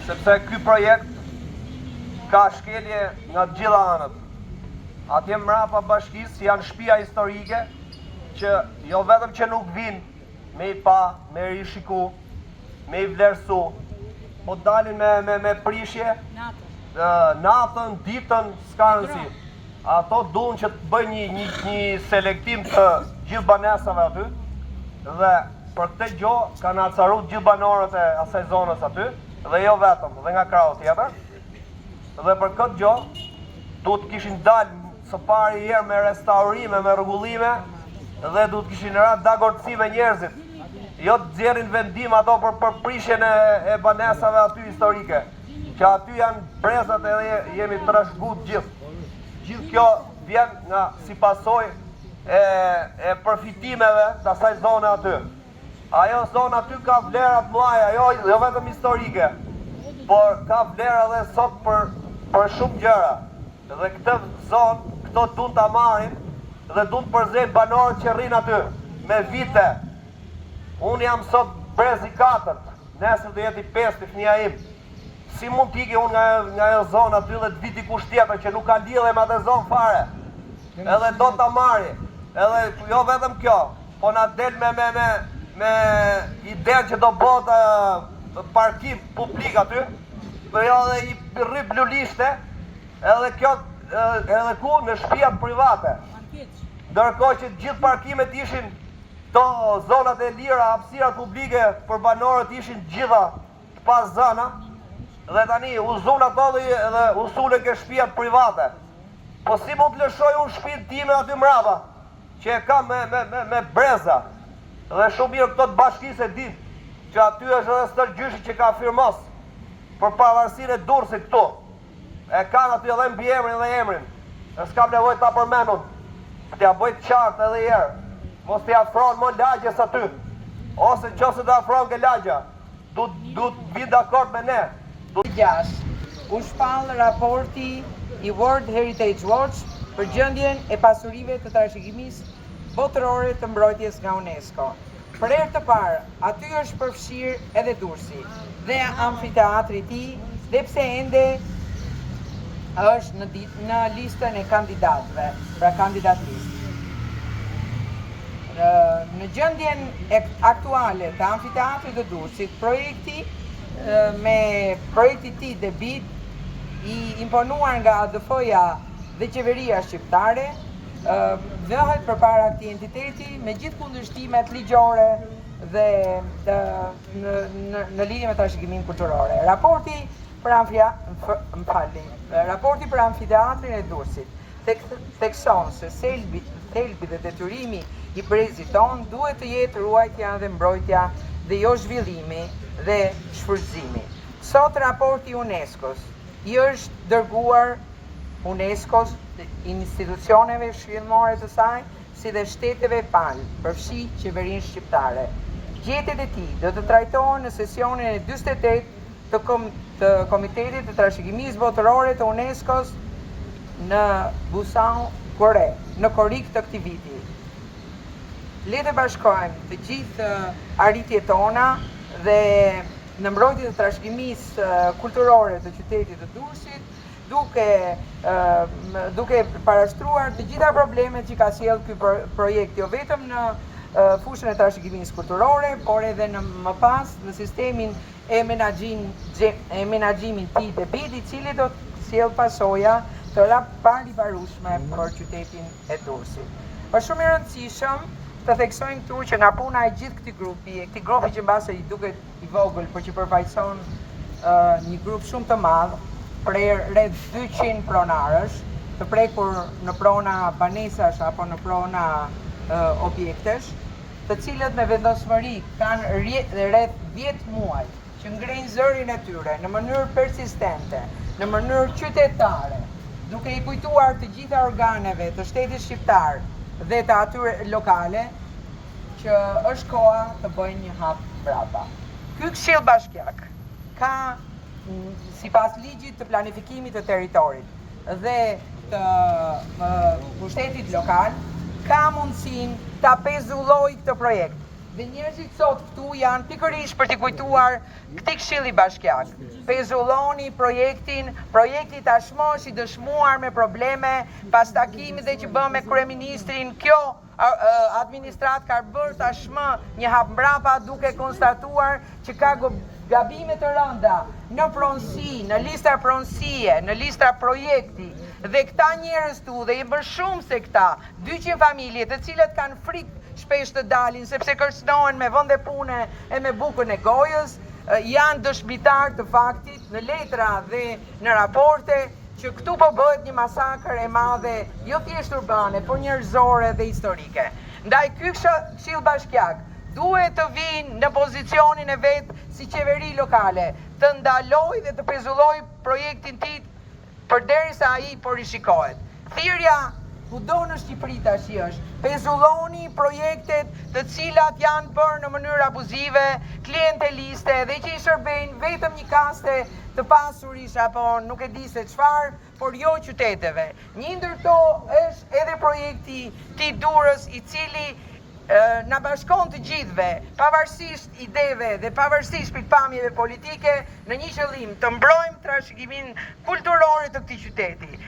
Sepse ky projekt ka shkelje nga të gjitha anët. Atje mrapa bashkisë janë shpia historike që jo vetëm që nuk vinë me i pa, me rishiku, me i vlerësu, po dalin me, me, me prishje, natën, ditën, s'ka rëndësi. Ato duan që të bëjnë një, një, një selektim të gjithë banesave aty dhe për këtë gjë kanë acaru të gjithë banorët e asaj zonës aty dhe jo vetëm, dhe nga krahu tjetër. Dhe për këtë gjë duhet të kishin dalë së pari herë me restaurime, me rregullime dhe duhet të kishin ra dakordësi me njerëzit. Jo të nxjerrin vendim ato për për prishjen e, e banesave aty historike, që aty janë brezat edhe jemi trashëgu të gjithë. Gjithë kjo vjen nga si pasojë e, e përfitimeve të asaj zone aty. Ajo zonë aty ka vlera të mëdha, jo, jo vetëm historike, por ka vlera edhe sot për për shumë gjëra. Dhe këtë zonë, këto duan ta marrin dhe duan të përzejnë banorët që rrinë aty me vite. Unë jam sot brez i katërt, nesër do jetë i pesti fëmija im. Si mund të iki unë nga nga ajo zonë aty dhe të vi dikush tjetër që nuk ka lidhje me atë zonë fare? Edhe do ta marri. Edhe jo vetëm kjo, po na del me me me me idenë që do bëhet parkim publik aty, po jo edhe i rryp lulishte, edhe kjo edhe ku në shtëpiat private. Ndërkohë që të gjithë parkimet ishin këto zonat e lira, hapësirat publike për banorët ishin të gjitha të pazëna dhe tani u zunë ato dhe, dhe u sulën ke shtëpiat private. Po si mund të lëshoj unë shtëpinë time aty mrapa, që e kam me, me, me, me breza. Dhe shumë mirë këto të bashkisë e dinë, që aty është edhe stërgjyshi që ka firmos për pavarësinë e Durrësit këtu. E kanë aty edhe mbiemrin dhe emrin. Dhe s'kam nevojë ta përmend unë. T'ja bëj të qartë edhe një herë. Mos t'i afron më lagjes aty. Ose në qoftë se të afron ke lagja, du du të vinë dakord me ne. Du 6, u shpall raporti i World Heritage Watch për gjendjen e pasurive të trashëgimisë botërore të mbrojtjes nga UNESCO. Për herë të parë, aty është përfshirë edhe Durrësi dhe amfiteatri i tij, dhe pse ende është në, në listën e kandidatëve, pra kandidat list. Në gjendjen e aktuale të amfiteatrit të Durrësit, projekti me projekti TID e BID i imponuar nga ADF-ja dhe qeveria shqiptare, vëhet përpara këtij entiteti me gjithë kundërshtimet ligjore dhe të, në, në, në lidhje me trashëgiminë kulturore. Raporti për amfia, më falni, raporti për amfiteatrin e Durrësit tek, thekson se selbi, thelbi dhe detyrimi i brezit tonë duhet të jetë ruajtja dhe mbrojtja dhe jo zhvillimi dhe shfrytëzimi. Sot raporti i UNESCO-s i është dërguar UNESCO-s, institucioneve zhvillimore të saj, si dhe shteteve palë, përfshi qeverinë shqiptare. Gjetjet e tij do të trajtohen në sesionin e 48 të, kom, të Komitetit të Trashëgimisë Botërore të UNESCO-s në Busan, Kore, në korrik të këtij viti. Le të bashkojmë të gjithë arritjet tona dhe në mbrojtje të trashëgimisë kulturore të qytetit të Durrësit, duke duke parashtruar të gjitha problemet që ka sjellë ky projekt jo vetëm në fushën e trashëgimisë kulturore, por edhe në më pas në sistemin e menaxhim e menaxhimit TID e BID, i cili do të sjellë pasoja të pariparueshme për qytetin e Durrësit. Është shumë i rëndësishëm të theksojmë këtu që nga puna e gjithë këtij grupi, e këtij grupi që mbase i duket i vogël, por që përfaqëson një grup shumë të madh, prej rreth 200 pronarësh, të prekur në prona banesash apo në prona objektesh, të cilët me vendosmëri kanë rreth 10 muaj që ngrejnë zërin e tyre në mënyrë persistente, në mënyrë qytetare, duke i kujtuar të gjitha organeve të shtetit shqiptar dhe të atyre lokale që është koha të bëjnë një hap mbrapa. Ky këshill bashkiak ka sipas ligjit të planifikimit të territorit dhe të pushtetit lokal, ka mundësinë ta pezullojë këtë projekt. Dhe njerëzit sot këtu janë pikërisht për t'i kujtuar këtij këshilli bashkiak. Pezulloni projektin, projekti tashmë është i dëshmuar me probleme, pas takimit dhe që bëm me kryeministrin, kjo administratë ka bërë tashmë një hap mbrapa duke konstatuar që ka gabime të rënda në pronësi, në lista pronësie, në lista projekti. Dhe këta njerëz këtu dhe janë më shumë se këta, 200 familje të cilët kanë frikë shpesh të dalin sepse kërcënohen me vende pune e me bukën e gojës, janë dëshmitar të faktit në letra dhe në raporte që këtu po bëhet një masakër e madhe, jo thjesht urbane, por njerëzore dhe historike. Ndaj ky këshill bashkiak duhet të vijë në pozicionin e vet si qeveri lokale, të ndalojë dhe të pezullojë projektin TID përderisa ai po rishikohet. Thirrja kudo në Shqipëri tash është, pezulloni projektet të cilat janë bërë në mënyrë abuzive, klienteliste dhe që i shërbejnë vetëm një kaste të pasurish apo nuk e di se çfarë, por jo qyteteve. Një ndër to është edhe projekti TID Durrës, i cili na bashkon të gjithëve, pavarësisht ideve dhe pavarësisht pikëpamjeve politike, në një qëllim, të mbrojmë trashëgiminë kulturore të këtij qyteti.